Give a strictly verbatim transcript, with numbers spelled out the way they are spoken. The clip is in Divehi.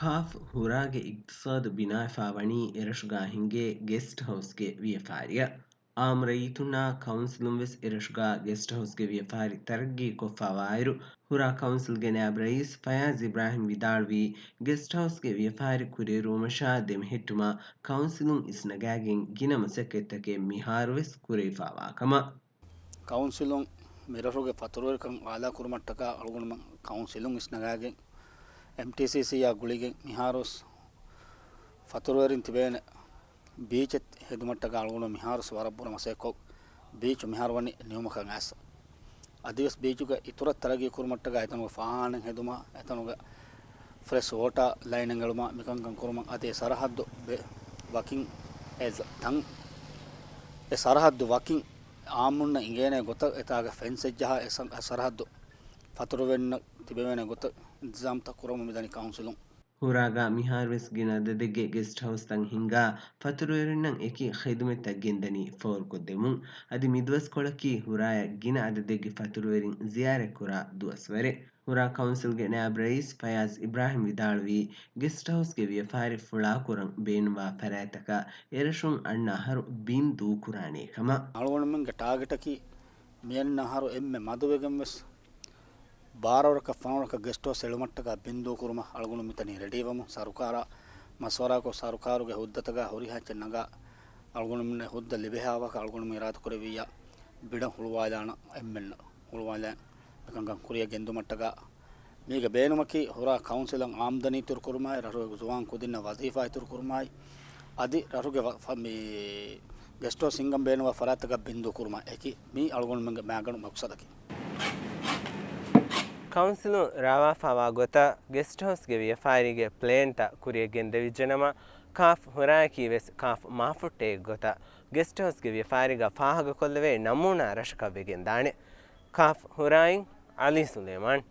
ކާފް ހުރާގެ އިގްތިސާދު ބިނާވެފާ ވަނީ އެރަށުގާ ހިނގޭ ގެސްޓް ހައުސްގެ ވިޔަފާރިއަށް. އާއްމު ރައްޔިތުންނާ ކައުންސިލުން ވެސް އެރަށުގާ ގެސްޓް ހައުސްގެ ވިޔަފާރި ތަރައްގީ ކޮށްފާވާއިރު، ހުރާ ކައުންސިލްގެ ނާއިބް ރައީސް ފަޔާޒް އިބްރާހިމް ވިދާޅުވީ، ގެސްޓް ހައުސްގެ ވިޔަފާރި ކުރިއެރުވުމަށާ ދެމެހެއްޓުމަށް ކައުންސިލުން އިސްނަގާގެން ގިނަ މަސައްކަތްތަކެއް މިހާރު ވެސް ކުރެވިފާވާ ކަމަށް. ކައުންސިލުން މިރަށުގެ ފަތުރުވެރިކަން އާލާކުރުމަށްޓަކާ އަޅުގަނޑުމެން ކައުންސިލުން އިސްނަގާގެން، އެމްޓީސީސީއާ ގުޅިގެން މިހާރުވެސް ފަތުރުވެރިން ތިބޭނެ ބީޗެއް ހެދުމަށްޓަކާ އަޅުގަނޑު މިހާރުވެސް ވަރަށް ބުރަ މަސައްކަތް ކޮށް، ބީޗު މިހާރު ވަނީ ނިމުމަކަށް އައިސް. އަދިވެސް ބީޗުގެ އިތުރަށް ތަރައްގީ ކުރުމަށްޓަކާ އެތަނުގެ ފާހާނެއް ހެދުމަށް، އެތަނުގެ ފްރެޝް ވޯޓާ ލައިނެއް އެޅުމަށް މިކަންކަން ކުރުމަށް އަދި އެ ސަރަހައްދު ބެ-، ވަކިން އެ ތަން، އެ ސަރަހައްދު ވަކިން އާއްމުންނަށް އިނގޭނެ ގޮތަށް އެތާގެ ފެންސް އެއްޖަހާ އެ ސަ-، އެ ސަރަހައްދު ފަތުރުވެރިންނަށް ތިބެވޭނެ ގޮތަށް އިންތިޒާމްތައް ކުރަމުން މިދަނީ ކައުންސިލުން. ހުރާގާ މިހާރުވެސް ގިނަ އަދަދެއްގެ ގެސްޓް ހައުސްތައް ހިންގާ ފަތުރުވެރިންނަށް އެކި ޚިދުމަތްތައް ގެންދަނީ ފޯރުކޮށްދެމުން. އަދި މިދުވަސްކޮޅަކީ ހުރާޔަށް ގިނަ އަދަދެއްގެ ފަތުރުވެރިން ޒިޔާރަތްކުރާ ދުވަސްވަރެއް. ހުރާ ކައުންސިލްގެ ނާއިބް ރައީސް ފަޔާޒް އިބްރާހިމް ވިދާޅުވީ، ގެސްޓް ހައުސްގެ ވިޔަފާރި ފުޅާކުރަން ބޭނުންވާ ފަރާތްތަކަށް އެރަށުން އަންނަ އަހަރު ބިން ދޫކުރާނޭ ކަމަށް. އަޅުގަނޑުމެންގެ ޓާގެޓަކީ މިއަންނަ އަހަރު އެންމެ މަދުވެގެން ވެސް ބާރަ ވަރަކަށް ފަނަރަ ވަރަކަށް ގެސްޓް ހައުސް އެޅުމަށްޓަކާ ބިން ދޫކުރުމަށް އަޅުގަނޑު މިތަނީ ރެޑީވަމުން ސަރުކާރާ މަޝްވަރާކޮށް، ސަރުކާރުގެ ހުއްދަތަކާ ހުރިހާ އެއްޗެއް ނަގާ އަޅުގަނޑުމެން ހުއްދަ ލިބޭހާވާކަށް އަޅުގަނޑުމެން އިރާދަކުރެއްވިއްޔާ ބިޑަށް ހުޅުވާލާނަ އެންމެންނަށް ހުޅުވާލާން މިކަންކަން ކުރިޔަށް ގެންދުމަށްޓަކާ. މީގެ ބޭނުމަކީ ހުރާ ކައުންސިލަށް އާމްދަނީ އިތުރުކުރުމާއި، ރަށުގެ ޒުވާން ކުދިންނަށް ވަޒީފާ އިތުރުކުރުމާއި، އަދި ރަށުގެ ވަ-، ފަ-، މި ގެސްޓް ހައުސް ހިންގަން ބޭނުންވާ ފަރާތްތަކަށް ބިން ދޫކުރުމަށް އެކި މީ އަޅުގަނޑުމެންގެ މައިގަނޑު މަޤްޞަދަކީ. ކައުންސިލުން ރާވާފާވާ ގޮތަށް ގެސްޓް ހައުސްގެ ވިޔަފާރީގެ ޕްލޭންތައް ކުރިޔަށް ގެންދެވިއްޖެނަމަ، ކާފް ހުރާއަކީ ވެސް ކާފް މާފުއްޓެއް ގޮތަށް ގެސްޓް ހައުސްގެ ވިޔަފާރީގަ ފާހަގަކޮށްލެވޭ ނަމޫނާ ރަށަކަށް ވެގެންދާނެ. ކާފް ހުރާއިން، އަލީ ސުލޭމާން.